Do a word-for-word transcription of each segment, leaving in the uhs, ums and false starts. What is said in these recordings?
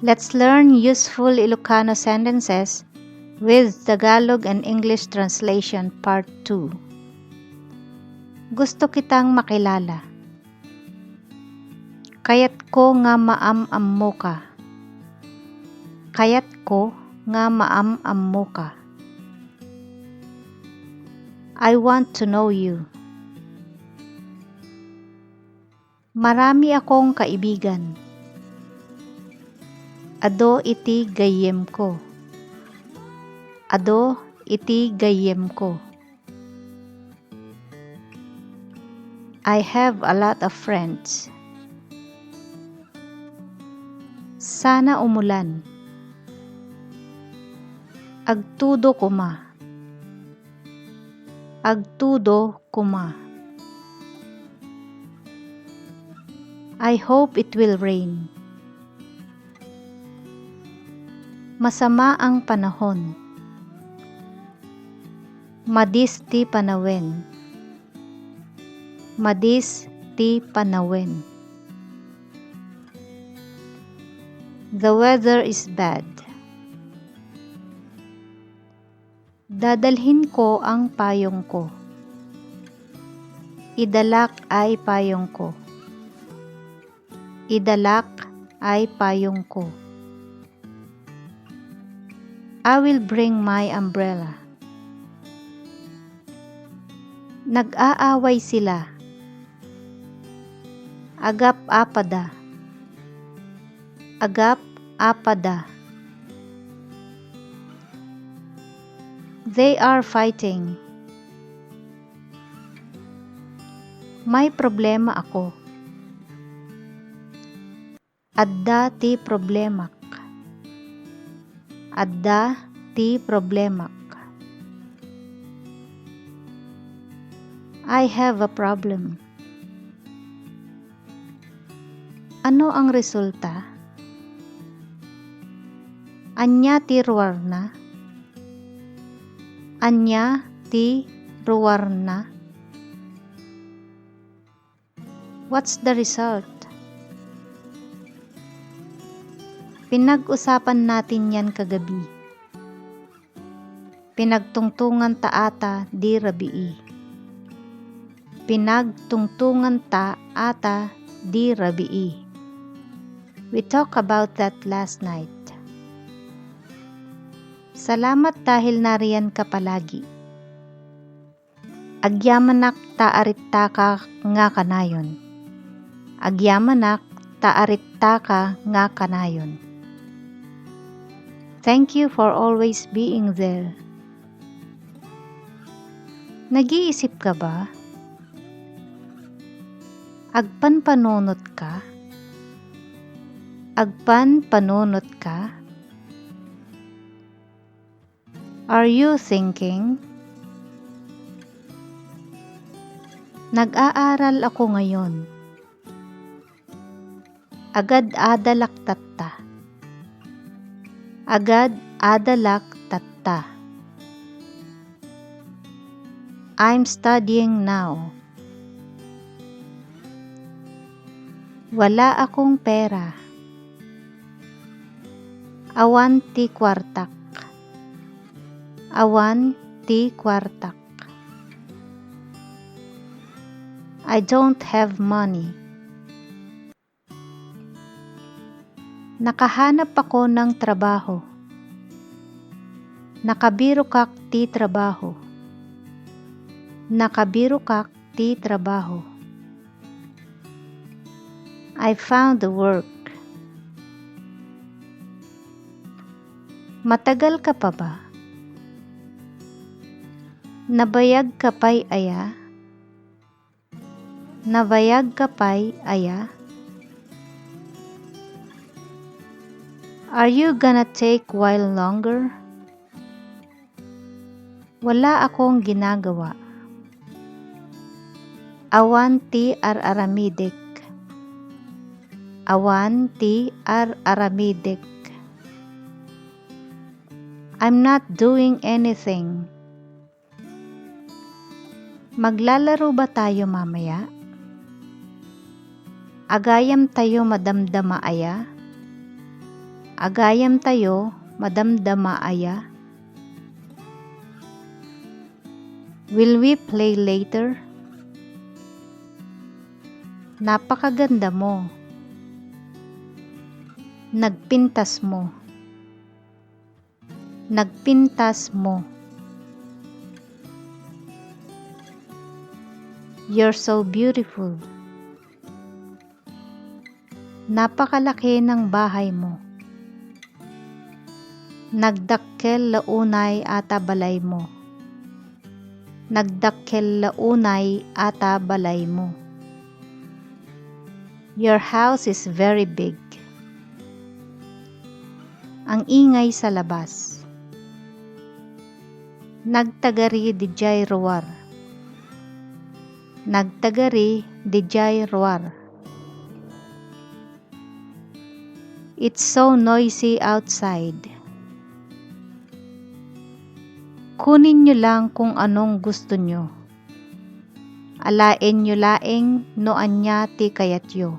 Let's learn useful Ilocano sentences with Tagalog and English translation part two. Gusto kitang makilala. Kayatko nga maam-ammoka. Kayatko nga maam-ammoka. I want to know you. Marami akong kaibigan. Adu iti gayyemko. Adu iti gayyemko. I have a lot of friends. Sana umulan. Agtudo koma. Agtudo koma. I hope it will rain. Masama ang panahon. Madis ti panawen. Madis ti panawen. The weather is bad. Dadalhin ko ang payong ko. Idalak ay payong ko. Idalak ay payong ko. I will bring my umbrella. Nag-aaway sila. Agap-apada. Agap-apada. They are fighting. May problema ako. Adda ti problemak. Adda ti problemak. I have a problem. Ano ang resulta? Ania ti ruarna? Ania ti ruarna? What's the result? Pinag-usapan natin yan kagabi. Pinagtungtungan ta ata di rabii. Pinagtungtungan ta ata di rabii. We talked about that last night. Salamat dahil nariyan ka palagi. Agyamanak ta arittaka nga kanayon. Agyamanak ta arittaka nga kanayon. Thank you for always being there. Nag-iisip ka ba? Agpanpanunot ka? Agpanpanunot ka? Are you thinking? Nag-aaral ako ngayon. Agad-adalak tatta. Agad-adalak tatta. I'm studying now. Wala akong pera. Awan ti kuartak. Awan ti kuartak. I don't have money. Nakahanap ako ng trabaho. Nakabirokak ti trabaho. Nakabirokak ti trabaho. I found the work. Matagal ka pa ba? Nabayag ka pay aya? Nabayag ka pay aya? Are you gonna take while longer? Wala akong ginagawa. Awan ti ar-aramidek. Awan ti ar-aramidek. I'm not doing anything. Maglalaro ba tayo mamaya? Agayam tayo madamdama aya? Agayamtayo madamdama aya? Will we play later? Napakaganda mo. Nagpintas mo. Nagpintas mo. You're so beautiful. Napakalaki ng bahay mo. Nagdakkel la unay ata balay mo. Nagdakkel la unay ata balay mo. Your house is very big. Ang ingay sa labas. Nagtagari didiay ruar. Nagtagari didiay ruar. It's so noisy outside. Kunin niyo lang kung anong gusto niyo. Alaen niyo laeng no ania ti kayatyo.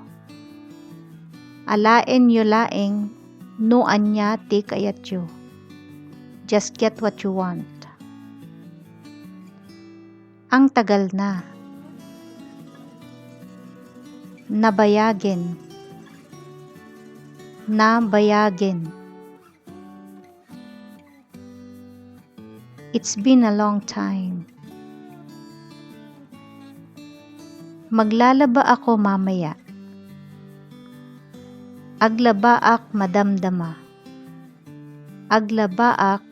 Alaen niyo laeng no ania ti kayatyo. Just get what you want. Ang tagal na. Nabayagen. Nabayagen. It's been a long time. Maglalaba ako mamaya. Aglabaak madamdama. Aglabaak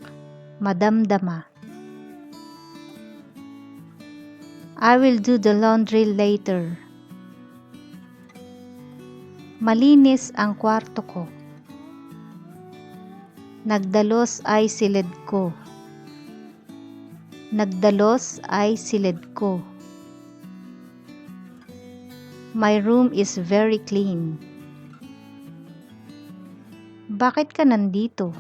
madamdama. I will do the laundry later. Malinis ang kwarto ko. Nagdalos ay siled ko. Nagdalos ay siled ko. My room is very clean. Bakit ka nandito?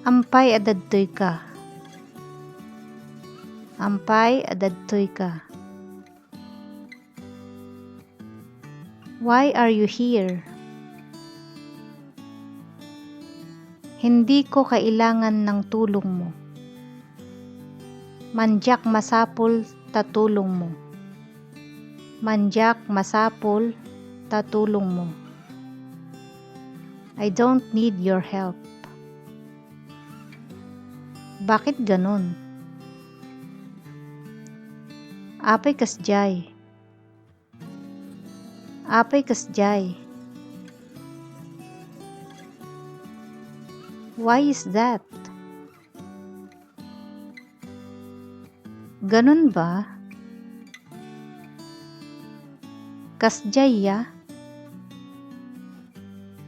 Ampay adadtoy ka. Ampay adadtoy ka. Why are you here? Hindi ko kailangan ng tulong mo. Mandiak masapul ta tulong mo. Mandiak masapul ta tulong mo. I don't need your help. Bakit ganon? Apay kasdiay. Apay kasdiay. Why is that? Ganun ba? Kasdiay ya?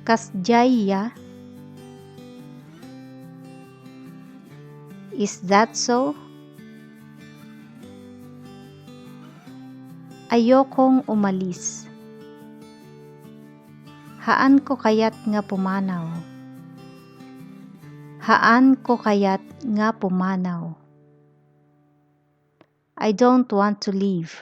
Kasdiay ya? Is that so? Ayokong umalis. Haan ko kayat nga pumanaw. Haan ko kayat nga pumanaw. I don't want to leave.